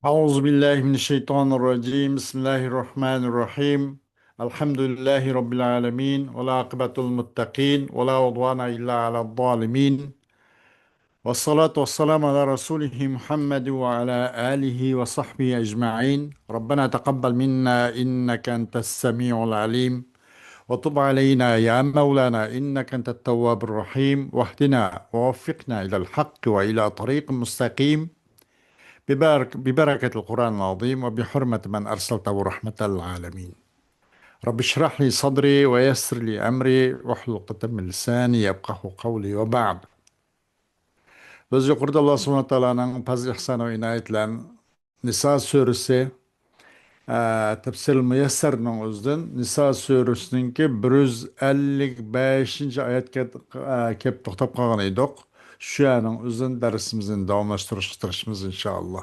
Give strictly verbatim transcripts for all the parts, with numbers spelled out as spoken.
أعوذ بالله من الشيطان الرجيم. بسم الله الرحمن الرحيم. الحمد لله رب العالمين، والعاقبة للمتقين، ولا عدوان إلا على الظالمين. والصلاة والسلام على رسوله محمد وعلى آله وصحبه أجمعين. ربنا تقبل منا إنك أنت السميع العليم، وتب علينا يا مولانا إنك أنت التواب الرحيم، واهدنا ووفقنا إلى الحق وإلى طريق مستقيم، ببرك-، ببركة القرآن العظيم وبحرمة من أرسلته رحمة للعالمين. رب اشرح لي صدري ويسر لي أمري واحلل عقدة من لساني يفقهوا قولي وبعد. بىز يۇقىرىدا ئاللا سۇبھانەھۇ ۋە تائالانىڭ پەزلى ئىھسانى ۋە ئىنايىتى بىلەن نىسا سۈرىسى، ئە، تەپسىرىل مۇيەسسەرنىڭ ئۆزىدىن نىسا سۈرىسىنىڭكى بىر يۈز ئەللىك بەشىنچى ئايەتكە، ئە، كەپ توختاپ قالغان ئىدۇق. شۇ يەرنىڭ ئۆزىدىن دەرسىمىزنى داۋاملاشتۇرۇشقا تىرىشىمىز، ئىنشائاللا.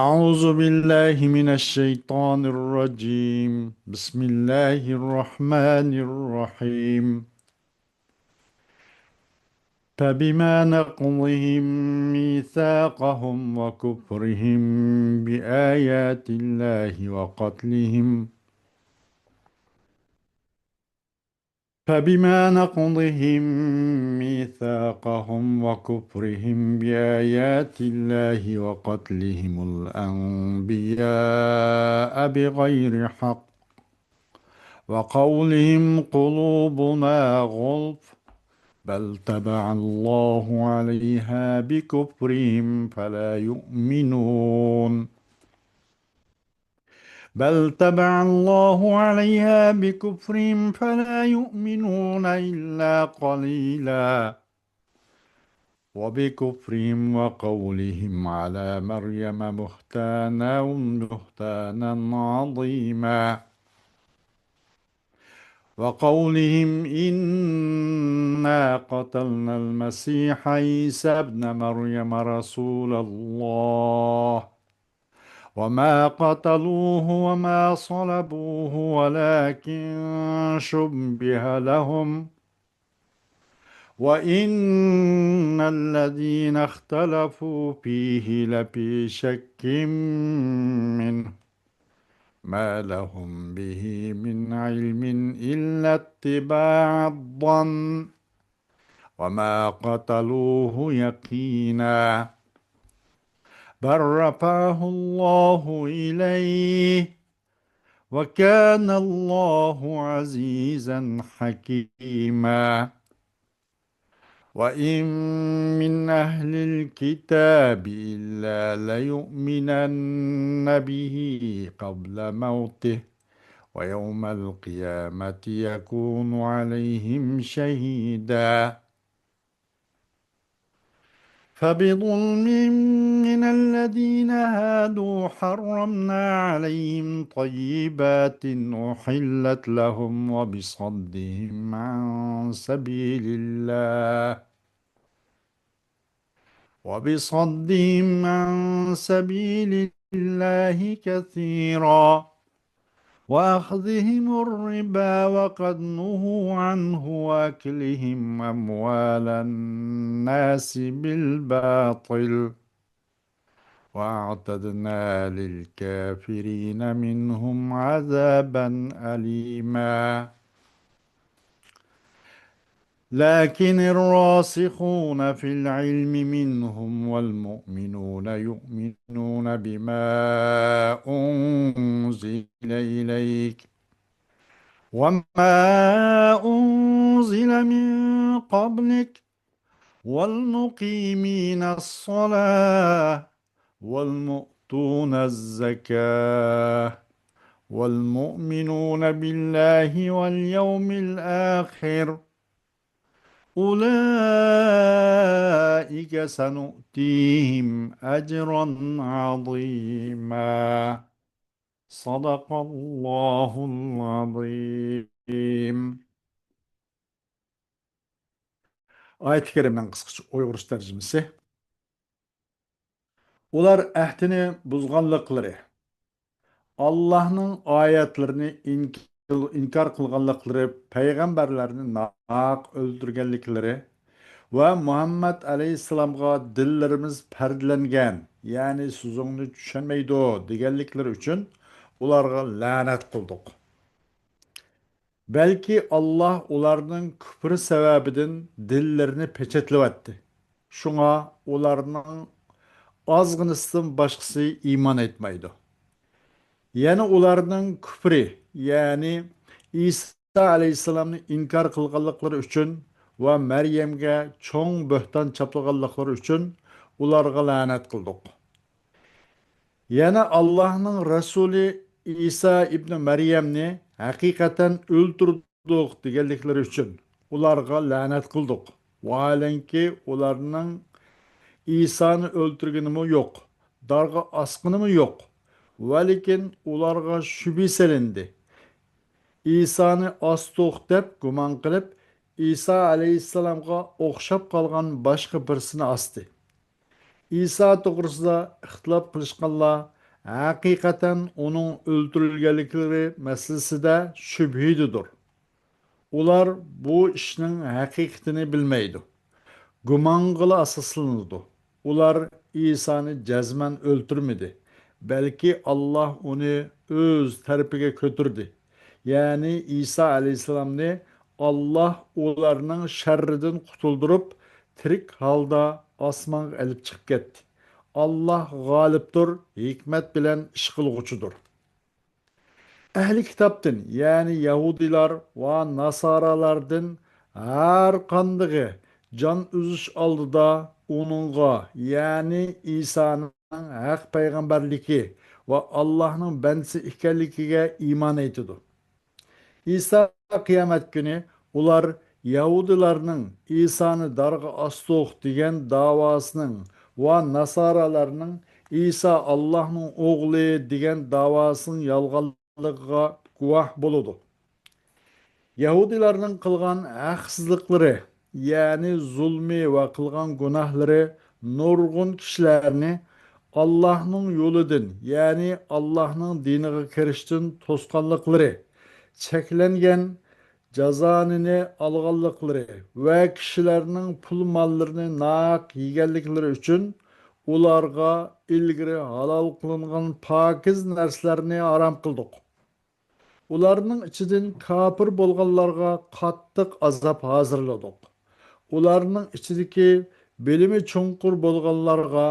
أعوذ بالله من الشيطان الرجيم. بسم الله الرحمن الرحيم. فبما نقضهم ميثاقهم وكفرهم بآيات الله وقتلهم فبما نقضهم ميثاقهم وكفرهم بآيات الله وقتلهم الأنبياء بغير حق وقولهم قلوبنا غلف بل طبع الله عليها بكفرهم فلا يؤمنون. بل طبع الله عليها بكفرهم فلا يؤمنون إلا قليلا وبكفرهم وقولهم على مريم بهتانا بهتانا عظيما وقولهم إنا قتلنا المسيح عيسى ابن مريم رسول الله وما قتلوه وما صلبوه ولكن شبه لهم وإن الذين اختلفوا فيه لفي شك منه ما لهم به من علم إلا اتباع الظن وما قتلوه يقينا بل رفعه الله إليه وكان الله عزيزا حكيما وإن من أهل الكتاب إلا ليؤمنن به قبل موته ويوم القيامة يكون عليهم شهيدا فبظلم من الذين هادوا حرمنا عليهم طيبات أحلت لهم وبصدهم عن سبيل الله وبصدهم عن سبيل الله كثيرا وأخذهم الربا وقد نهوا عنه وأكلهم أموال الناس بالباطل وأعتدنا للكافرين منهم عذابا أليما لكن الراسخون في العلم منهم والمؤمنون يؤمنون بما أنزل إليك وما أنزل من قبلك والمقيمين الصلاة والمؤتون الزكاة والمؤمنون بالله واليوم الآخر أولئك سنؤتيهم أجرا عظيما صدق الله العظيم ئايەتى كەرىمىنىڭ قىسقىچە ئۇيغۇرچە تەرجىمىسى. ئۇلار ئەھدىنى بۇزغانلىقلىرى، ئاللاھنىڭ ئايەتلىرىنى ئىنك-، ئىنكار قىلغانلىقلىرى، پەيغەمبەرلەرنى ناھەق ئۆلتۈرگەنلىكلىرى ۋە مۇھەممەد ئەلەيھىسسالامغا دىللىرىمىز پەردىلەنگەن، يەنى سۆزۈڭنى چۈشەنمەيدۇ دېگەنلىكلىرى ئۈچۈن ئۇلارغا لەنەت قىلدۇق. بەلكى ئاللاھ ئۇلارنىڭ كۈپرى سەۋەبىدىن دىللىرىنى پېچەتلىۋەتتى. شۇڭا ئۇلارنىڭ ئازغىنىسىدىن باشقىسى ئىمان ئېيتمايدۇ. يەنە ئۇلارنىڭ كۈپرى، يەنى ئىسا ئەلەيھىسسالامنى ئىنكار قىلغانلىقلىرى ئۈچۈن ۋە مەريەمگە چوڭ بۆھتان چاپلىغانلىقلىرى ئۈچۈن ئۇلارغا لەنەت قىلدۇق. يەنە ئاللاھنىڭ رەسۇلى ئىسا ئىبنى مەريەمنى ھەقىقەتەن ئۆلتۈردۇق دېگەنلىكلىرى ئۈچۈن ئۇلارغا لەنەت قىلدۇق. ۋاھالەنكى، ئۇلارنىڭ ئىسانى ئۆلتۈرگىنىمۇ يوق، دارغا ئاسقىنىمۇ يوق. ۋەلىكىن ئۇلارغا شۈبھە سېلىندى. ئىسانى ئاستۇق دەپ گۇمان قىلىپ، ئىسا ئەلەيھىسسالامغا ئوخشاپ قالغان باشقا بىرسىنى ئاستى. ئىسا توغرىسىدا ئىختىلاپ قىلىشقانلار ھەقىقەتەن ئۇنىڭ ئۆلتۈرۈلگەنلىكلىرى مەسىلىسىدە شۈبھىدىدۇر. ئۇلار بۇ ئىشنىڭ ھەقىقىتىنى بىلمەيدۇ. گۇمانغىلا ئاساسلىنىدۇ. ئۇلار ئىسانى جەزمەن ئۆلتۈرمىدى، بەلكى ئاللاھ ئۇنى ئۆز تەرىپىگە كۆتۈردى. يەنى ئىسا ئەلەيھىسسالامنى ئاللاھ ئۇلارنىڭ شەررىدىن قۇتۇلدۇرۇپ، تىرىك ھالدا ئاسمانغا ئېلىپ چىقىپ كەتتى. ئاللاھ غالىبتۇر، ھېكمەت بىلەن ئىش قىلغۇچىدۇر. ئەھلى كىتابتىن، يەنى يەھۇدىيلار ۋە ناسارالاردىن ھەر قاندىقى جان ئۈزۈش ئالدىدا ئۇنىڭغا، يەنى ئىسانىڭ ھەق پەيغەمبەرلىكى ۋە ئاللاھنىڭ بەندىسى ئىكەنلىكىگە ئىمان ئېيتىدۇ. ئىسا قىيامەت كۈنى ئۇلار يەھۇدىيلارنىڭ ئىسانى دارغا ئاستۇق دېگەن داۋاسىنىڭ ۋە ناسارالارنىڭ ئىسا ئاللاھنىڭ ئوغلى دېگەن داۋاسىنىڭ يالغانلىقىغا گۇۋاھ بولىدۇ. يەھۇدىيلارنىڭ قىلغان ھەقسىزلىقلىرى، يەنى زۇلمى ۋە قىلغان گۇناھلىرى نۇرغۇن كىشىلەرنى ئاللاھنىڭ يولىدىن، يەنى ئاللاھنىڭ دىنىغا كىرىشتىن توسقانلىقلىرى، چەكلەنگەن جازانىنى ئالغانلىقلىرى ۋە كىشىلەرنىڭ پۇل ماللىرىنى ناھەق يېگەنلىكلىرى ئۈچۈن ئۇلارغا ئىلگىرى ھالال قىلىنغان پاكىز نەرسىلەرنى ھارام قىلدۇق. ئۇلارنىڭ ئىچىدىن كاپىر بولغانلارغا قاتتىق ئازاب ھازىرلىدۇق. ئۇلارنىڭ ئىچىدىكى بىلىمى چوڭقۇر بولغانلارغا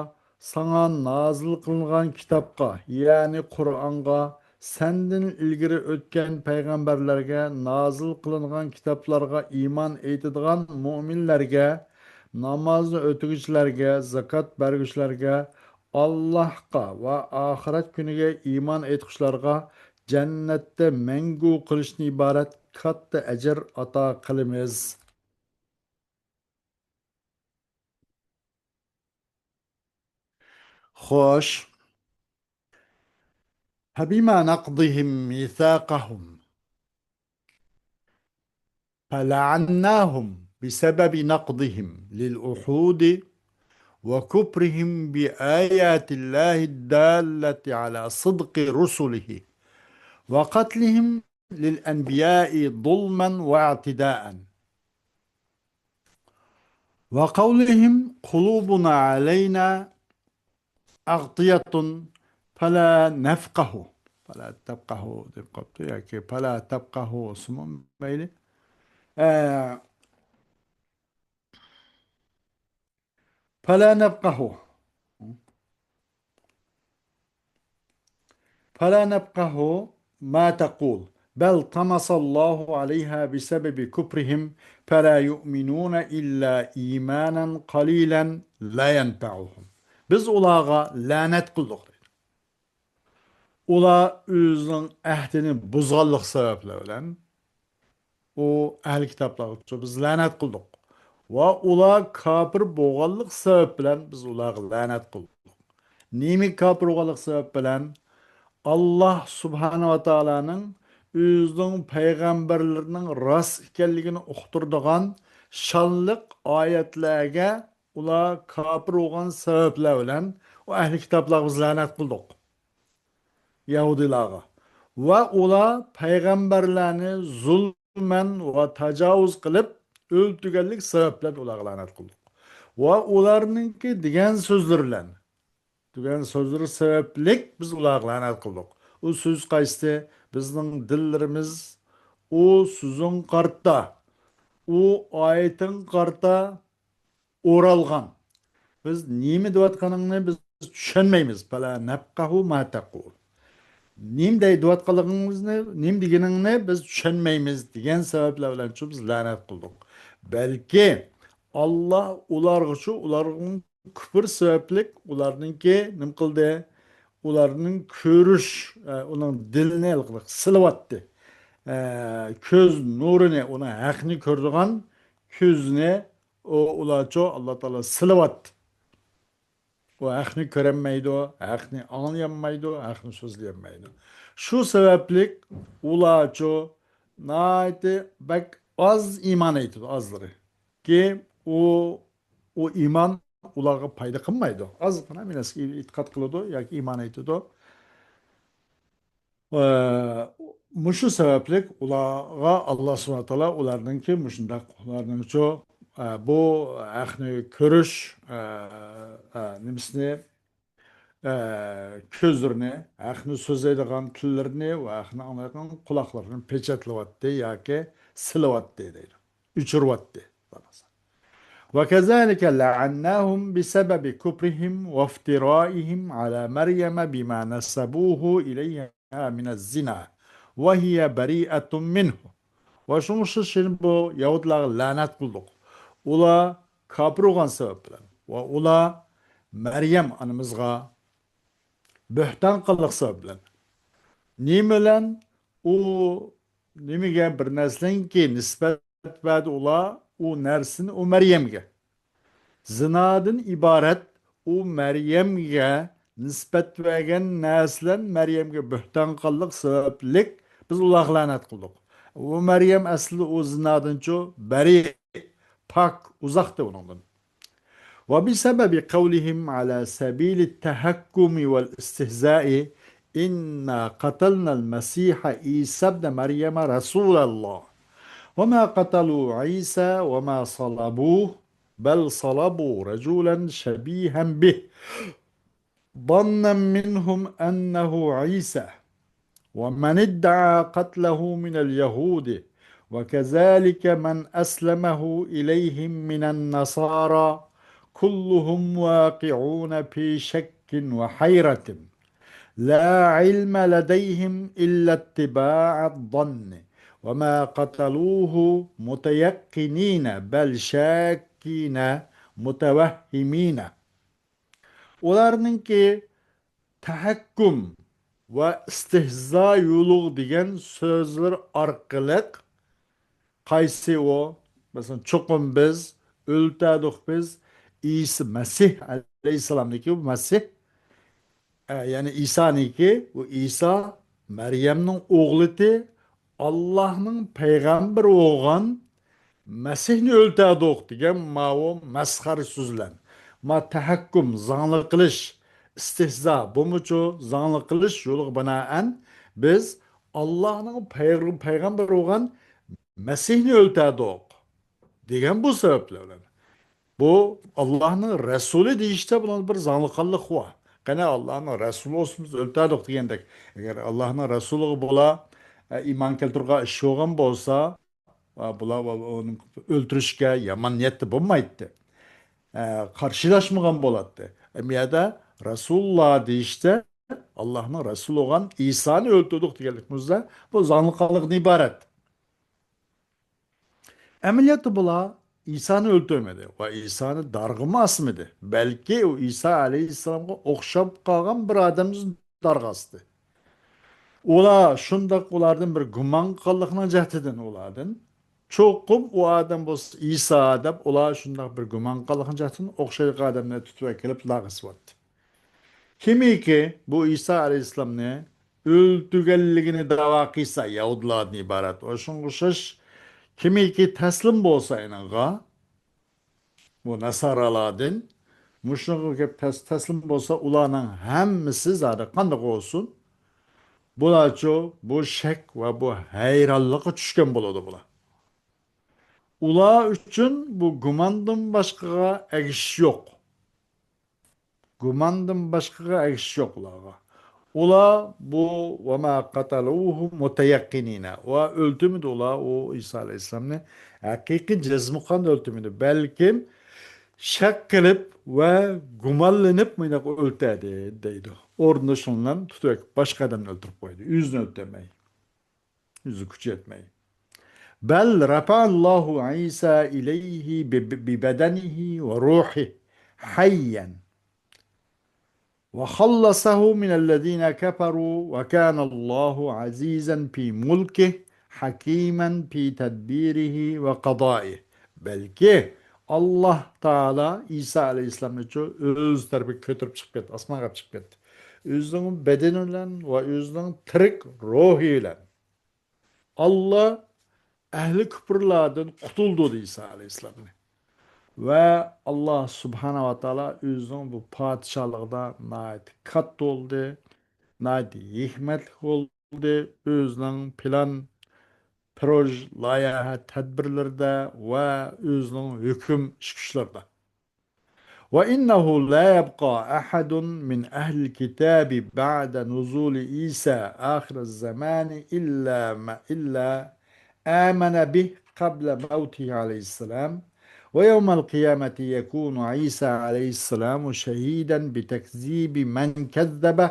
ساڭا نازىل قىلىنغان كىتابقا، يەنى قۇرئانغا، سەندىن ئىلگىرى ئۆتكەن پەيغەمبەرلەرگە نازىل قىلىنغان كىتابلارغا ئىمان ئېيتىدىغان مۇئمىنلەرگە، نامازنى ئۆتىگۈچىلەرگە، زاكات بەرگۈچىلەرگە، ئاللاھقا ۋە ئاخىرەت كۈنىگە ئىمان ئېيتقۇچىلارغا جەننەتتە مەڭگۈ قېلىشتىن ئىبارەت كاتتا ئەجىر ئاتا قىلىمىز. خوش. فبما نقضهم ميثاقهم فلعناهم بسبب نقضهم للعهود وكفرهم بآيات الله الدالة على صدق رسله وقتلهم للأنبياء ظلما واعتداء وقولهم قلوبنا علينا أغطية فلا نفقه، فلا تفقه دەپ قاپتۇ ياكى فلا تفقه دېسىمۇ مەيلى. ئە، فلا نفقه. فلا نفقه ما تقول، بل طمس الله عليها بسبب كفرهم، فلا يؤمنون إلا إيمانا قليلا لا ينفعهم. بىز ئۇلارغا لەنەت قىلدۇق، دەيدۇ. ئۇلار ئۆزىنىڭ ئەھدىنى بۇزغانلىق سەۋەبلەر بىلەن ئۇ ئەھلى كىتابلارغىچۇ بىز لەنەت قىلدۇق. ۋە ئۇلار كاپىر بولغانلىق سەۋەب بىلەن بىز ئۇلارغا لەنەت قىلدۇق. نېمە كاپىر بولغانلىق سەۋەب بىلەن؟ ئاللاھ سۇبھانە ۋە تائالانىڭ ئۆزىنىڭ پەيغەمبەرلىرىنىڭ راست ئىكەنلىكىنى ئۇقتۇرىدىغان شانلىق ئايەتلەرگە ئۇلار كاپىر بولغان سەۋەبلەر بىلەن ئۇ ئەھلى كىتابلارغا بىز لەنەت قىلدۇق. يەھۇدىيلارغا. ۋە ئۇلار پەيغەمبەرلەرنى زۇلمەن ۋە تاجاۋۇز قىلىپ، ئۆلتۈرگەنلىك سەۋەب بىلەن ئۇلارغا لەنەت قىلدۇق. ۋە ئۇلارنىڭكى دېگەن سۆزلىرى بىلەن، دېگەن سۆزلىرى سەۋەبلىك بىز ئۇلارغا لەنەت قىلدۇق. ئۇ سۆز قايسى؟ بىزنىڭ دىللىرىمىز ئۇ سۆزۈڭ قارىتا، ئۇ ئايىتىڭ قارىتا ئورالغان. بىز نېمە دەۋاتقىنىڭنى بىز چۈشەنمەيمىز. فَلَا نَفْقَهُ مَا تَقُولُ. نېمە دەي-، دەۋاتقانلىقىڭىزنى، نېمە دېگىنىڭنى بىز چۈشەنمەيمىز دېگەن سەۋەبلەر بىلەن شۇ بىز لەنەت قىلدۇق. بەلكى ئاللا ئۇلارغىچۇ، ئۇلارنىڭ كۇپۇر سەۋەبلىك ئۇلارنىڭكى نېمە قىلدى؟ ئۇلارنىڭ كۆرۈش، ئە، ئۇنىڭ دىلىنى سىلىۋەتتى. ئە، كۆز نۇرىنى، ئۇنىڭ ھەقنى كۆرىدىغان كۆزىنى ئۇ، ئۇلارچۇ ئاللا تائالا سىلىۋەتتى. ئۇ ھەقنى كۆرەلمەيدۇ، ھەقنى ئاڭلىيالمايدۇ، ھەقنى سۆزلىيەلمەيدۇ. شۇ سەۋەبلىك ئۇلارچۇ ناھايىتى بەك ئاز ئىمان ئېيتىدۇ، ئازلىرى. كى ئۇ، ئۇ ئىمان ئۇلارغا پايدا قىلمايدۇ. ئازغىنا بىر نەرسىگە ئېتىقاد قىلىدۇ ياكى ئىمان ئېيتىدۇ. ئە، مۇشۇ سەۋەبلىك ئۇلارغا ئاللا سۇبھانەھۇ ۋە تائالا ئۇلارنىڭكى مۇشۇنداق، ئۇلارنىڭچۇ، ئە، بۇ ھەقنى كۆرۈش، ئە، ئە، نېمىسىنى، ئە، كۆزلىرىنى، ھەقنى سۆزلەيدىغان تىللىرىنى ۋە ھەقنى ئاڭلايدىغان قۇلاقلىرىنى پېچەتلىۋەتتى ياكى سىلىۋەتتى دەيدۇ. ئۆچۈرۈۋەتتى. وكذلك لعناهم بسبب كفرهم وافترائهم على مريم بما نسبوه إليها من الزنا وهي بريئة منه. ۋە شۇڭا شۇ شېنى بۇ يەھۇدىيلارغا لەنەت قىلدۇق. ئۇلار كاپىر بولغان سەۋەب بىلەن ۋە ئۇلار مەريەم ئانىمىزغا بۆھتان قىلغانلىق سەۋەب بىلەن. نېمە بىلەن؟ ئۇ نېمىگە بىر نەرسىنىڭكى نىسبەت بەردى ئۇلار، ئۇ نەرسىنى ئۇ مەريەمگە. زىنادىن ئىبارەت ئۇ مەريەمگە نىسبەت بەرگەن نەرسىلەر مەريەمگە بۆھتان قىلغانلىق سەۋەبلىك بىز ئۇلارغا لەنەت قىلدۇق. ئۇ مەريەم ئەسلى ئۇ زىنادىنچۇ بەرىئ، پاك، ئۇزاقتى ئۇنىڭدىن. وبسبب قولهم على سبيل التهكم والاستهزاء، إنا قتلنا المسيح عيسى ابن مريم رسول الله، وما قتلوا عيسى وما صلبوه، بل صلبوا رجلا شبيها به، ظنا منهم أنه عيسى، ومن ادعى قتله من اليهود، وكذلك من أسلمه إليهم من النصارى، كلهم واقعون في شك وحيرة، لا علم لديهم إلا اتباع الظن، وما قتلوه متيقنين، بل شاكين متوهمين. ئۇلارنىڭكى تەھەككۇم ۋە ئىستىھزا يولىغا دېگەن سۆزلىرى ئارقىلىق، قايسى ئۇ؟ مەسىلەن، چوقۇم بىز ئۆلتەدۇق بىز ئىسا مەسىھ ئەلەيھىسسالامنىكى، بۇ مەسىھ، ئە، يەنى ئىسانىكى، بۇ ئىسا مەريەمنىڭ ئوغلىتى، ئاللاھنىڭ پەيغەمبىرى بولغان مەسىھنى ئۆلتەردۇق دېگەن ماۋۇ مەسخەرە سۆزلەر. ما تەھەككۇم، زاڭلىق قىلىش، ئىستىھزا، بۇمۇچۇ زاڭلىق قىلىش يولىغا بىنائەن بىز ئاللاھنىڭ پەيغ-، پەيغەمبىرى بولغان مەسىھنى ئۆلتەردۇق دېگەن بۇ سەۋەبلەر بىلەن. بۇ ئاللاھنىڭ رەسۇلى دېيىشتە بۇنىڭدا بىر زاڭلىققانلىق بار. قېنى ئاللاھنىڭ رەسۇلى بولسا بىز ئۆلتەردۇق دېگەندەك. ئەگەر ئاللاھنىڭ رەسۇلىغا بۇلار، ئە، ئىمان كەلتۈرگەن ئىش بولغان بولسا، ئە، بۇلار ئۇنى ئۆلتۈرۈشكە يامان نىيەتتە بولمايتتى. ئە، قارشىلاشمىغان بولاتتى. ئەمما يەردە رەسۇلۇللا دېيىشتە ئاللاھنىڭ رەسۇلى بولغان ئىسانى ئۆلتۈردۇق دېگەنلىك بولسا، بۇ زاڭلىققانلىقتىن ئىبارەت. ئەمەلىيەتتە بۇلار ئىسانى ئۆلتۈرمىدى ۋە ئىسانى دارغىمۇ ئاسمىدى. بەلكى ئۇ ئىسا ئەلەيھىسسالامغا ئوخشاپ قالغان بىر ئادەمنى دارغا ئاستى. ئۇلار شۇنداق ئۇلاردىن بىر گۇمان قىلغانلىقىنىڭ جەھىتىدىن ئۇلاردىن، چوقۇم ئۇ ئادەم بولسا ئىسا دەپ، ئۇلار شۇنداق بىر گۇمان قىلغانلىقىنىڭ جەھىتىدىن ئوخشايدىغان ئادەمنى تۇتۇپ ئەكېلىپ دارغا ئاسىۋەتتى. كىمكى بۇ ئىسا ئەلەيھىسسالامنى ئۆلتۈرگەنلىكىنى داۋا قىلسا، يەھۇدىيلاردىن ئىبارەت، ۋە شۇڭغا ئوخشاش، كىمكى تەسلىم بولسا ئېنىڭغا، بۇ ناسارالاردىن، مۇشۇنىڭغا كەپ تەس-، تەسلىم بولسا، ئۇلارنىڭ ھەممىسى زادى قانداق بولسۇن، بۇلارچۇ بۇ شەك ۋە بۇ ھەيرانلىققا چۈشكەن بولىدۇ بۇلار. ئۇلار ئۈچۈن بۇ گۇماندىن باشقىغا ئەگىشىش يوق. گۇماندىن باشقىغا ئەگىشىش يوق ئۇلارغا. ئۇلار بۇ «وما قتلوه متيقنين»، ۋە ئۆلتۈرمىدى ئۇلار ئۇ ئىسا ئەلەيھىسسالامنى ھەقىقىي جەزمۇقان ئۆلتۈرمىدى، بەلكىم شەك قىلىپ ۋە گۇمانلىنىپ مۇنداق ئۆلتۈردى دەيدۇ. ئورنىدا شۇنىڭ بىلەن تۇتۇپ باشقا ئادەمنى ئۆلتۈرۈپ قويدى، ئۆزىنى ئۆلتۈرمەي. ئۆزى كۈچ يەتمەي. بل رفع الله عيسى إليه ب-، ب-، ببدنه وروحه حيا وخلصه من الذين كفروا وكان الله عزيزا في ملكه حكيما في تدبيره وقضائه. بەلكى ئاللاھ تائالا ئىسا ئەلەيھىسسالامنىچۇ ئۆز تەرىپىگە كۆتۈرۈپ چىقىپ كەتتى، ئاسمانغا چىقىپ كەتتى. ئۆزىنىڭ بەدىنى بىلەن ۋە ئۆزىنىڭ تىرىك روھى بىلەن. ئاللاھ ئەھلى كۇپۇرلاردىن قۇتۇلدۇردى ئىسا ئەلەيھىسسالامنى. ۋە ئاللاھ سۇبھانەھۇ ۋە تائالا ئۆزىنىڭ بۇ پادىشاھلىقىدا ناھايىتى كاتتا بولدى، ناھايىتى ھېكمەتلىك بولدى، ئۆزىنىڭ پىلان، پروژ، لايىھە، تەدبىرلىرىدە ۋە ئۆزىنىڭ ھۆكۈم ئىچ كۈچلىرىدە. وإنه لا يبقى أحد من أهل الكتاب بعد نزول عيسى آخر الزمان إلا ما، إلا آمن به قبل موته عليه السلام، ويوم القيامة يكون عيسى عليه السلام شهيدا بتكذيب من كذبه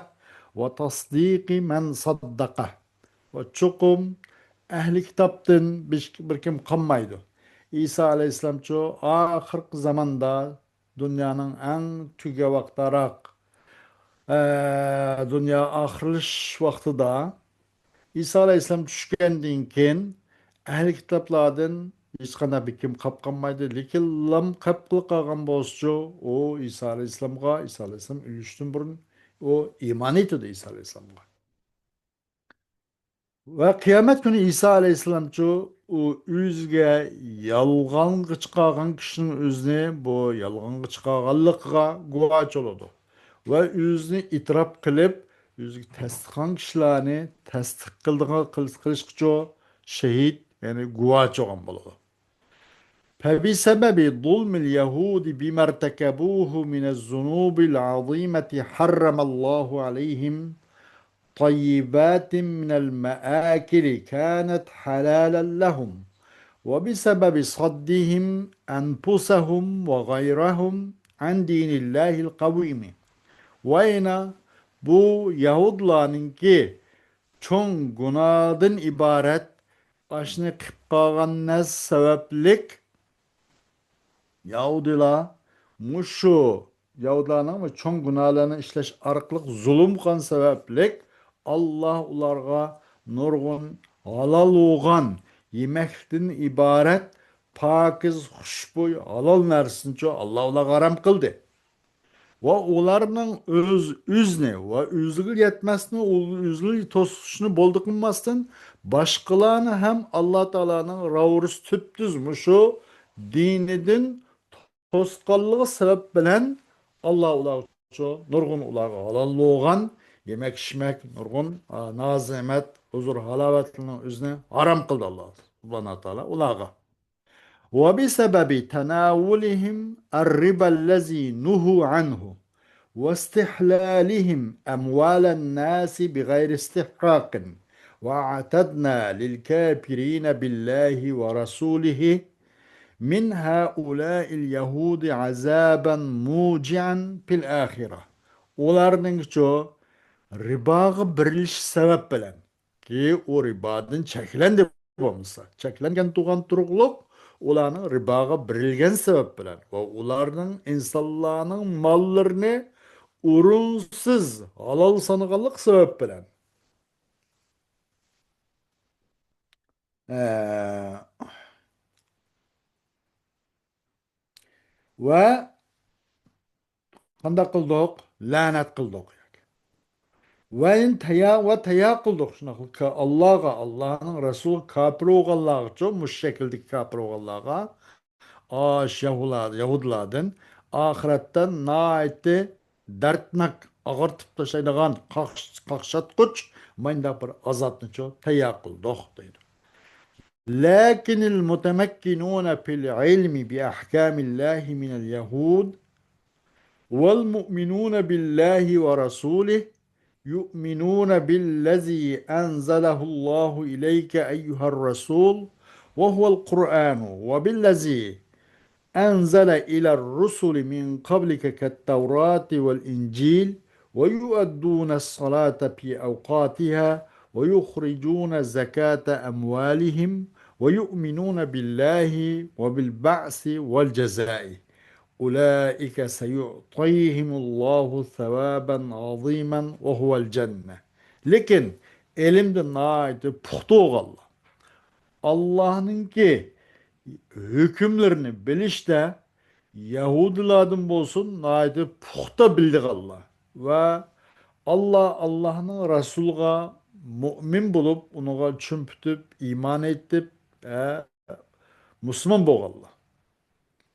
وتصديق من صدقه. ۋە چوقۇم ئەھلى كىتابتىن بىر، بىر كىم قالمايدۇ. ئىسا ئەلەيھىسسالامچۇ ئاخىرقى زاماندا، دۇنيانىڭ ئەڭ تۈگە ۋاقتىراق، ئە، دۇنيا ئاخىرلىشىش ۋاقتىدا ئىسا ئەلەيھىسسالام چۈشكەندىن كېيىن ئەھلى كىتابلاردىن ھېچقانداق بىر كىم قاپ قالمايدۇ. لېكىن لام قاپ قالغان بولسىچۇ، ئۇ ئىسا ئەلەيھىسسالامغا، ئىسا ئەلەيھىسسالام ئۆلۈشتىن بۇرۇن ئۇ ئىمان ئېيتىدۇ ئىسا ئەلەيھىسسالامغا. ۋە قىيامەت كۈنى ئىسا ئەلەيھىسسالامچۇ ئۇ ئۆزىگە يالغانغا چىقارغان كىشىنىڭ ئۆزىنى بۇ يالغانغا چىقارغانلىقىغا گۇۋاھچى بولىدۇ. ۋە ئۆزىنى ئېتىراپ قىلىپ، ئۆزىگە تەستىقلىغان كىشىلەرنى تەستىق قىلىدىغان، قىل-، قىلىشقىچۇ شېھىت، يەنى گۇۋاھچى بولغان بولىدۇ. فبسبب ظلم اليهود بما ارتكبوه من الذنوب العظيمة حرم الله عليهم طيبات من المآكل كانت حلالا لهم، وبسبب صدهم أنفسهم وغيرهم عن دين الله القويم. ۋە يەنە بۇ يەھۇدلارنىڭكى چوڭ گۇناھدىن ئىبارەت ئاشنى قىپ قالغان نەرسە سەۋەبلىك يەھۇدىيلار مۇشۇ يەھۇدىيلارنىڭ چوڭ گۇناھلارنى ئىشلەش ئارقىلىق زۇلۇم قىلغان سەۋەبلىك، ئاللاھ ئۇلارغا نۇرغۇن ھالال بولغان يېمەكلىكتىن ئىبارەت پاكىز، خۇشبۇي، ھالال نەرسىنىچۇ ئاللاھ ئۇلارغا ھارام قىلدى. ۋە ئۇلارنىڭ ئۆز، ئۆزىنى ۋە ئۆزىگە يەتمەسنى، ئۆزىنى توسۇشنى بولدى قىلماستىن، باشقىلارنى ھەم ئاللاھ تائالانىڭ راۋۇرۇس تۈپتۈز مۇشۇ دىنىدىن توسقانلىقى سەۋەب بىلەن، ئاللاھ ئۇلارغا نۇرغۇن، ئۇلارغا ھالال بولغان يېمەك-ئىچمەك، نۇرغۇن، ئا، ناز-نېمەت، ھۇزۇر-ھالاۋەتلىرىنىڭ ئۆزىنى ھارام قىلدى ئاللاھ سۇبھانەھۇ ۋە تائالا ئۇلارغا. وبسبب تناولهم الربا الذي نهوا عنه واستحلالهم أموال الناس بغير استحقاق وأعتدنا للكافرين بالله ورسوله من هؤلاء اليهود عذابا موجعا في الآخرة. ئۇلارنىڭچۇ رىباغا بېرىلىش سەۋەب بىلەن، كى ئۇ رىبادىن چەكلەندى بولمىسا، چەكلەنگەن تۇغان تۇرۇقلۇق ئۇلارنىڭ رىباغا بېرىلگەن سەۋەب بىلەن ۋە ئۇلارنىڭ ئىنسانلارنىڭ ماللىرىنى ئورۇنسىز ھالال سانىغانلىق سەۋەب بىلەن. ئە، ۋە قانداق قىلدۇق؟ لەنەت قىلدۇق. ۋە تەييار، ۋە تەييار قىلدۇق. شۇنداق ئاللاغا، ئاللانىڭ رەسۇلىغا كاپىر بولغانلارغىچۇ، مۇشۇ شەكىلدىكى كاپىر بولغانلارغا، ئاش يەھۇدىلاردىن ئاخىرەتتە ناھايىتى دەردناك، ئاغرىتىپ تاشلايدىغان، قاقش-، قاقشاتقۇچ مانداق بىر ئازابنىچۇ تەييار قىلدۇق دەيدۇ. لكن المتمكنون في العلم بأحكام الله من اليهود والمؤمنون بالله ورسوله يؤمنون بالذي أنزله الله إليك أيها الرسول وهو القرآن وبالذي أنزل إلى الرسل من قبلك كالتوراة والإنجيل ويؤدون الصلاة في أوقاتها ويخرجون زكاة أموالهم ويؤمنون بالله وبالبعث والجزاء أولئك سيعطيهم الله ثوابا عظيما وهو الجنة. لېكىن ئىلىمدە ناھايىتى پۇختا بولغانلار، ئاللاھنىڭكى ھۆكۈملىرىنى بىلىشتە يەھۇدىيلاردىن بولسۇن ناھايىتى پۇختا بىلىدىغانلار ۋە ئاللا، ئاللاھنىڭ رەسۇلىغا مۇئمىن بولۇپ، ئۇنىڭغا چۈشەنچە پۈتۈپ، ئىمان ئېيتىپ، ئە، مۇسۇلمان بولغانلار.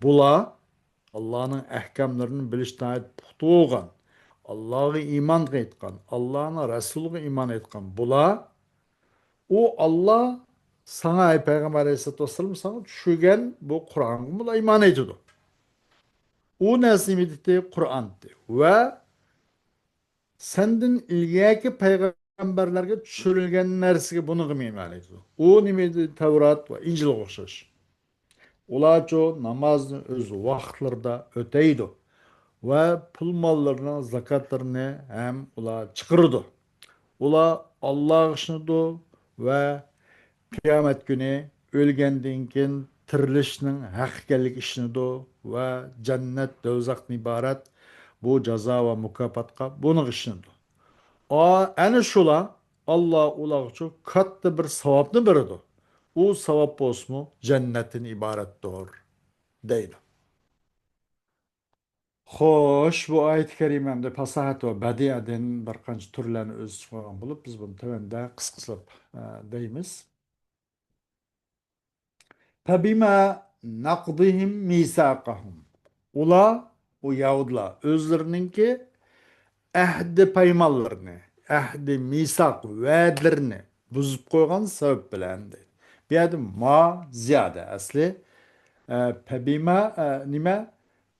بۇلار ئاللانىڭ ئەھكاملىرىنى بىلىشتە ناھايىتى پۇختا بولغان، ئاللاغا ئىمان ئېيتقان، ئاللانىڭ رەسۇلىغا ئىمان ئېيتقان بۇلار، ئۇ ئاللا ساڭا، ئەي پەيغەمبەر ئەلەيھىسسالاتۇ ۋەسسالام، ساڭا چۈشۈرگەن بۇ قۇرئانغا بۇلار ئىمان ئېيتىدۇ. ئۇ نەرسە نېمە دېدى؟ قۇرئان دېدى. ۋە سەندىن ئىلگەركى پەيغەمبەرلەرگە چۈشۈرۈلگەن نەرسىگە، بۇنىڭغا ئىمان ئېيتىدۇ. ئۇ نېمە ئىدى؟ تەۋرات ۋە ئىنجىلغا ئوخشاش. ئۇلارچۇ نامازنى ئۆز ۋاقىتلىرىدا ئۆتەيدۇ ۋە پۇل ماللىرىنىڭ زاكاتلىرىنى ھەم ئۇلار چىقىرىدۇ. ئۇلار ئاللاغا ئىشىنىدۇ ۋە قىيامەت كۈنى ئۆلگەندىن كېيىن تىرىلىشنىڭ ھەق ئىكەنلىكىگە ئىشىنىدۇ ۋە جەننەت، دوزاختىن ئىبارەت بۇ جازا ۋە مۇكاپاتقا، بۇنىڭغا ئىشىنىدۇ. ئا، ئەنە شۇلار، ئاللا ئۇلارغىچۇ كاتتا بىر ساۋابنى بېرىدۇ. ئۇ ساۋاب بولسىمۇ جەننەتتىن ئىبارەتتۇر، دەيدۇ. خوش، بۇ ئايەت كەرىمە ئەمدى پاساھەت ۋە بەدىئەدىن بىر قانچە تۈرلەرنى ئۆز ئىچىگە ئالغان بولۇپ، بىز بۇنى تۆۋەندە قىسقىچىلاپ، ئە، دەيمىز. فبما نقضهم ميثاقهم. ئۇلار، ئۇ يەھۇدىيلار ئۆزلىرىنىڭكى ئەھدى پەيمانلىرىنى، ئەھدى مىساق ۋەدىلىرىنى بۇزۇپ قويغان سەۋەب بىلەن دەيدۇ. بۇ يەردە ما زىيادە ئەسلى. ئە، پەبىما، ئە، نېمە؟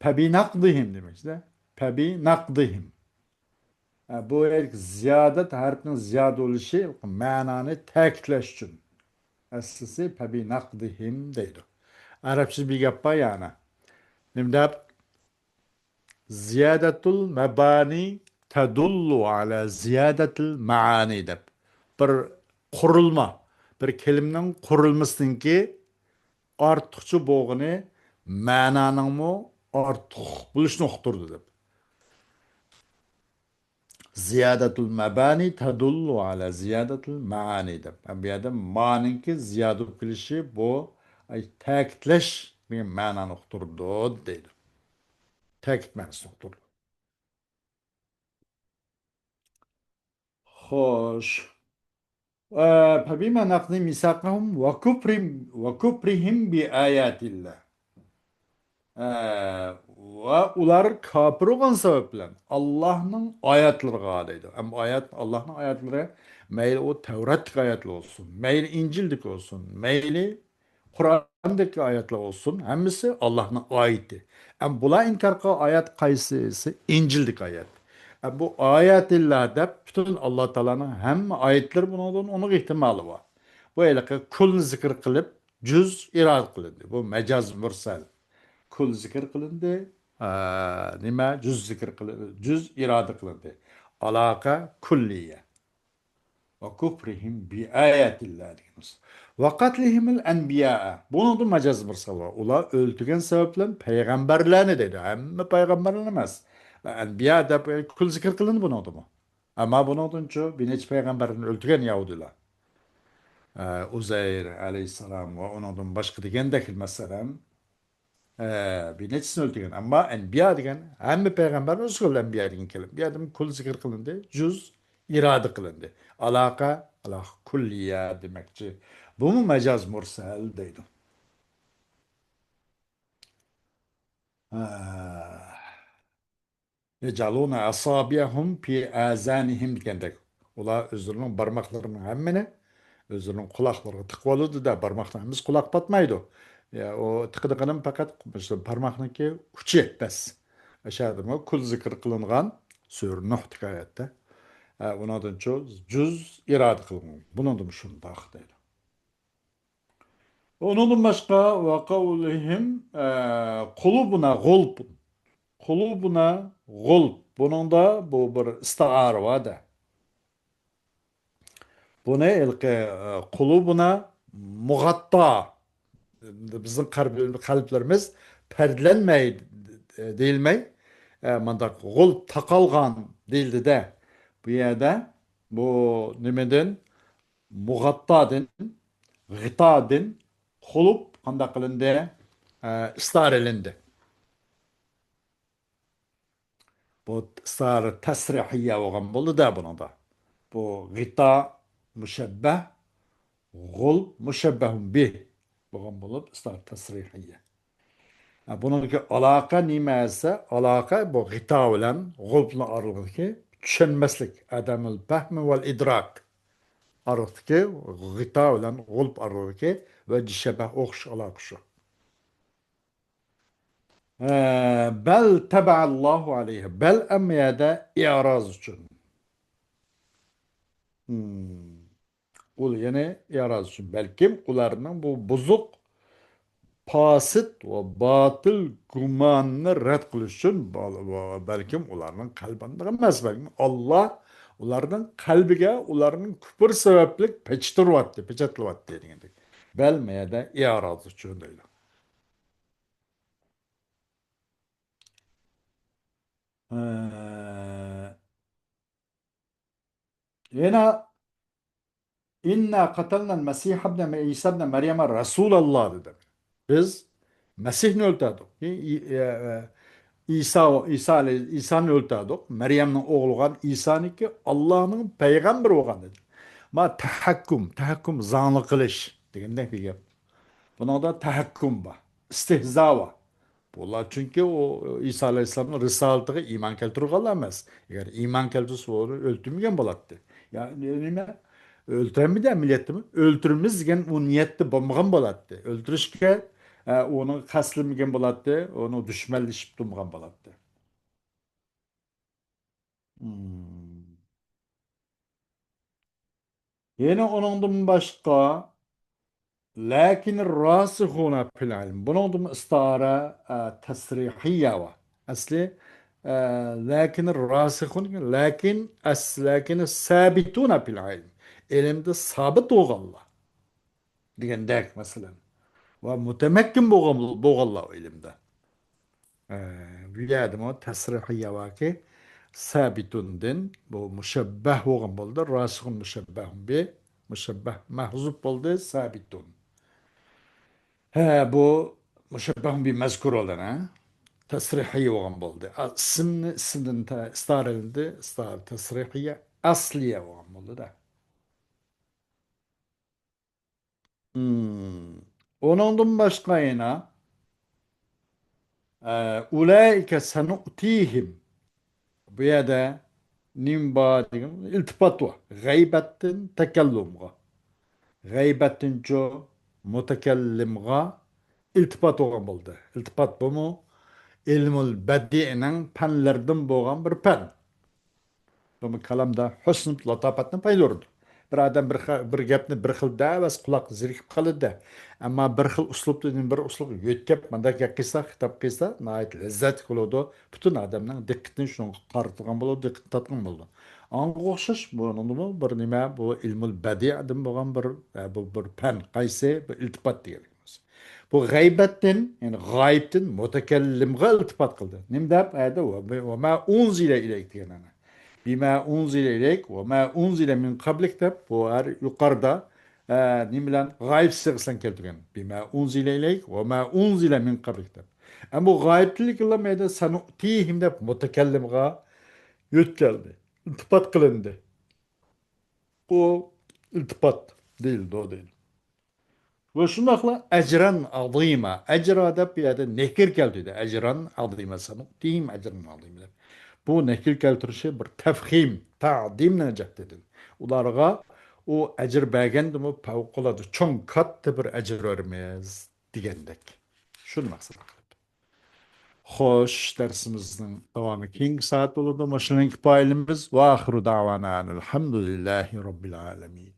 پەبىنەقدىھىم دېمەكچىدە. پەبىنەقدىھىم. ئە، بۇ يەردىكى زىيادەت ھەرپنىڭ زىيادە بولۇشى مەنانى تەكىتلەش ئۈچۈن. ئەسلىسى پەبىنەقدىھىم دەيدۇ. ئەرەبچىدە بىر گەپ بار يەنە. نېمە دەپ؟ زىيادەتۇل مەبانى تەدۇللۇ ئەلا زىيادەتىل مەئانى دەپ. بىر قۇرۇلما، بىر كەلىمىنىڭ قۇرۇلمىسىنىڭكى ئارتۇقچە بولغىنى مەنانىڭمۇ ئارتۇق بولۇشىنى ئۇقتۇرىدۇ دەپ. زىيادەتۇل مەبانى تەدۇللۇ ئەلا زىيادەتىل مەئانى دەپ. بۇ يەردە مانىڭكى زىيادە بولۇپ كېلىشى بۇ، ئەي، تەكىتلەش دېگەن مەنانى ئۇقتۇرىدۇ دەيدۇ. تەكىت مەنىسىنى ئۇقتۇرىدۇ. خوش. ئە، فبما نقضهم ميثاقهم وكفرهم، وكفرهم بآيات الله. ئە، ۋە ئۇلار كاپىر بولغان سەۋەب بىلەن ئاللاھنىڭ ئايەتلىرىغا دەيدۇ. ھەم ئايەت، ئاللاھنىڭ ئايەتلىرى، مەيلى ئۇ تەۋراتتىكى ئايەتلەر بولسۇن، مەيلى ئىنجىلدىكى بولسۇن، مەيلى قۇرئاندىكى ئايەتلەر بولسۇن، ھەممىسى ئاللاھنىڭ ئايىتى. ئەم بۇلار ئىنكار قىلغان ئايەت قايسىسى؟ ئىنجىلدىكى ئايەت. ئەم بۇ ئايەتىللا دەپ پۈتۈن ئاللا تائالانىڭ ھەممە ئايەتلىرى بۇنىڭدىن ئۇنىڭ ئېھتىمالى بار. بۇ ھېلىقى كۈلنى زىكىر قىلىپ، جۈز ئىرادە قىلىندى. بۇ مەجاز مۇرسەل. كۈل زىكىر قىلىندى. ئە، نېمە؟ جۈز زىكىر قىلىندى. جۈز ئىرادە قىلىندى. ئالاقە كۈللىيە. وكفرهم بآيات الله دېگەن بولسا. وقتلهم الأنبياء. بۇنىڭدا مەجاز مۇرسەل بار. ئۇلار ئۆلتۈرگەن سەۋەب بىلەن پەيغەمبەرلەرنى دەيدۇ. ھەممە پەيغەمبەرلەرنى ئەمەس. ئەنبىيا دەپ كۈل زىكىر قىلىندى بۇنىڭدىمۇ. ئەمما بۇنىڭدىنچۇ بىر نەچچە پەيغەمبەرلەرنى ئۆلتۈرگەن يەھۇدىيلار. ئە، ئۇزەير ئەلەيھىسسالام ۋە ئۇنىڭدىن باشقا دېگەندەك، مەسىلەن، ئە، بىر نەچچىسىنى ئۆلتۈرگەن. ئەمما ئەنبىيا دېگەن، ھەممە پەيغەمبەرنى ئۆز قولى ئەنبىيا دېگەن كەلىمە. بۇ يەردىمۇ كۈل زىكىر قىلىندى، جۈز ئىرادە قىلىندى. ئالاقە، ئالاقە كۈللىيە دېمەكچى. بۇمۇ مەجاز مۇرسەل دەيدۇ. ئە، يەجئەلۇنە ئەسابىئەھۇم فى ئازانىھىم دېگەندەك، ئۇلار ئۆزلىرىنىڭ بارماقلىرىنىڭ ھەممىنى ئۆزىنىڭ قۇلاقلىرىغا تىقىۋالىدۇ-دە، بارماقنىڭ ھەممىسى قۇلاق پاتمايدۇ. يا، ئۇ تىقىدىغىنىمۇ پەقەت مۇشۇ بارماقنىڭكى ئۇچى بەس. ئەشەدىمۇ كۈل زىكىر قىلىنغان سۈرە نۇھتىكى ئايەتتە. ئە، ئۇنىڭدىنچۇ جۈز ئىرادە قىلغان. بۇنىڭدىمۇ شۇنداق دەيدۇ. ئۇنىڭدىن باشقا، وقولهم، ئە، قلوبنا غلف. قلوبنا غلف. بۇنىڭدا بۇ بىر ئىستىئارە بار-دە. بۇنى ھېلىقى، ئە، قلوبنا مغطا. بىزنىڭ قەلب-، قەلبلىرىمىز پەردىلەنمەي دېيىلمەي، ئە، مانداق غۇل تاقالغان دېيىلدى-دە. بۇ يەردە بۇ نېمىدىن؟ مۇغاتتادىن، غىتادىن، قۇلۇپ قانداق قىلىندى؟ ئە، ئىستارىلىندى. بۇ ئىستارە تەسرىھىيە بولغان بولدى-دە بۇنىڭدا. بۇ غىتا مۇشەببەھ، غۇل مۇشەببەھۇن بىھ بولغان بولۇپ، ئىستارە تەسرىھىيە. ھە، بۇنىڭدىكى ئالاقە نېمە دېسە، ئالاقە بۇ غىتا بىلەن غۇلپنىڭ ئارىلىقىدىكى چۈشەنمەسلىك، ئەدەمۇل پەھمى ۋەل ئىدراك ئارىلىقتىكى، غىتا بىلەن غۇلپ ئارىلىقىدىكى ۋەجھى شەبەھ ئوخشاش ئالاقە شۇ. ئە، بەل تەبەئەللاھۇ ئەلەيھىم. بەل ئەمما يەردە ئىراز ئۈچۈن. مم. ئۇل، يەنى ئىراز ئۈچۈن. بەلكىم ئۇلارنىڭ بۇ بۇزۇق، پاسىت ۋە باتىل گۇماننى رەت قىلىش ئۈچۈن، بەل-، بەلكىم ئۇلارنىڭ قەلبى ئانداق ئەمەس، بەلكىم ئاللا ئۇلارنىڭ قەلبىگە ئۇلارنىڭ كۇپۇر سەۋەبلىك پېچىتۇرۇۋەتتى، پېچەتلىۋەتتى دېگەندەك. بەل مەيەدە ئىراز ئۈچۈن دەيدۇ. ئە، يەنە، «ئىننا قەتەلنەل مەسىھەبنە مە-، ئىسابنە مەريەمە رەسۇلاللا» دېدى. بىز مەسىھنى ئۆلتۈردۇق. ئى-، ئى-، ئە، ئە، ئىسا، ئىسا ئەلەي-، ئىسانى ئۆلتۈردۇق. مەريەمنىڭ ئوغلى بولغان ئىسانىكى ئاللانىڭ پەيغەمبىرى بولغان دېدى. ما تەھەككۇم، تەھەككۇم زاڭلىق قىلىش دېگەندەك بىر گەپ. بۇنىڭدا تەھەككۇم بار، ئىستىھزا بار. بۇلار چۈنكى ئۇ ئىسا ئەلەيھىسسالامنىڭ رىسالىتىغا ئىمان كەلتۈرگەنلەر ئەمەس. ئەگەر ئىمان كەلتۈرسە ئۇنى ئۆلتۈرمىگەن بولاتتى. يا نېمە؟ ئۆلتۈرەلمىدى ئەمەلىيەتتىمۇ. ئۆلتۈرىمىز دېگەن ئۇ نىيەتتە بولمىغان بولاتتى. ئۆلتۈرۈشكە، ئە، ئۇنىڭ قەستلىمىگەن بولاتتى، ئۇنىڭ دۈشمەنلىشىپ تۇرمىغان بولاتتى. مم. يەنە ئۇنىڭدىن باشقا، لەكىن راسىخۇنا فىل ئىلم. بۇنىڭدىمۇ ئىستارە، ئە، تەسرىھىيە بار. ئەسلى، ئە، لەكىن راسىخۇن، لەكىن ئەس-، لەكىن سابىتۇنا فىل ئىلم. ئىلىمدە سابىت بولغانلار. دېگەندەك، مەسىلەن. ۋە مۇتەمەككىن بولغان، بولغانلار ئىلىمدە. ئە، بۇ يەردىمۇ تەسرىھىيە باركى، سابىتۇندىن بۇ مۇشەببەھ بولغان بولدى. راسىخۇن مۇشەببەھۇن بى، مۇشەببەھ مەھزۇپ بولدى، سابىتۇن. ھە، بۇ مۇشەببەھۇن بى مەزكۇر بولدى، ھە؟ تەسرىھىيە بولغان بولدى. ئا، ئىسىمنى ئىسىمدىن تە-، ئىستارىلىندى، ئىستارە تەسرىھىيە ئەسلىيە بولغان بولدى-دە. مم. ئۇنىڭدىن باشقا يەنە، ئە، ئۇلائىكە سەنۇئتىھىم. بۇ يەردە نېمە بار دېگەن ئىلتىپات بار. غەيبەتتىن تەكەللۇمغا. غەيبەتتىنچۇ مۇتەكەللىمغا ئىلتىپات بولغان بولدى. ئىلتىپات بۇمۇ ئىلمۇل بەدىئنىڭ پەنلىرىدىن بولغان بىر پەن. بۇمۇ كالامدا ھۆسن لاتاپەتنى پايدىلىنىدۇ. بىر ئادەم بىر خە-، بىر گەپنى بىر خىل دەۋەرسە قۇلاق زېرىكىپ قالىدۇ. ئەمما بىر خىل ئۇسلۇبتىن بىر ئۇسلۇبقا يۆتكەپ، مۇنداق گەپ قىلسا، خىتاب قىلسا، ناھايىتى لەززەتلىك بولىدۇ. پۈتۈن ئادەمنىڭ دىققىتىنى شۇنىڭغا قارىتىدىغان بولىدۇ، دىققىتىنى تارتىدىغان بولىدۇ. ئاڭغا ئوخشاش بۇنىڭدىمۇ بىر نېمە، بۇ ئىلمۇل بەدىئدىن بولغان بىر، بۇ بىر پەن، قايسى؟ بىر ئىلتىپات دېگەن. بۇ غەيبەتتىن، يەنى غايىبتىن مۇتەكەللىمغا ئىلتىپات قىلدى. نېمە دەپ؟ ئەدە ۋە، ۋە مە ئۇنزىلە ئىلەيك دېگەن ئەنە. بىمە ئۇنزىلە ئىلەيك ۋە مە ئۇنزىلە مىن قەبلىك دەپ، بۇ ھەر يۇقىرىدا، ئە، نېمە بىلەن؟ غايىب سىيغىسى بىلەن كەلتۈرگەن. بىمە ئۇنزىلە ئىلەيك ۋە مە ئۇنزىلە مىن قەبلىك دەپ. ئەمما بۇ غايىبتىنلىكلا مەيدە سەنۇئتىھىم دەپ مۇتەكەللىمغا يۆتكەلدى. ئىلتىپات قىلىندى. ئۇ ئىلتىپات دېيىلىدۇ، دەيدۇ. ۋە شۇنداقلا ئەجرەن ئازىما. ئەجرا دەپ بۇ يەردە نەكىر كەلتۈردى. ئەجرەن ئازىما، سەنۇئتىھىم ئەجرەن ئازىما دەپ. بۇ نەكىر كەلتۈرۈشى بىر تەفخىم، تەئزىمنىڭ جەھىتىدىن. ئۇلارغا ئۇ ئەجىر بەرگەندىمۇ پەۋقۇلئاددە چوڭ، كاتتا بىر ئەجىر بېرىمىز دېگەندەك. شۇنى مەقسەت قىلىپ. خوش، دەرسىمىزنىڭ داۋامى كېيىنكى سائەت بولىدۇ. مۇشۇنىڭ كۇپايىلىمىز. ۋاخىرۇ داۋانا ئەلھەمدۇلىللاھى رەببىل ئالەمىن.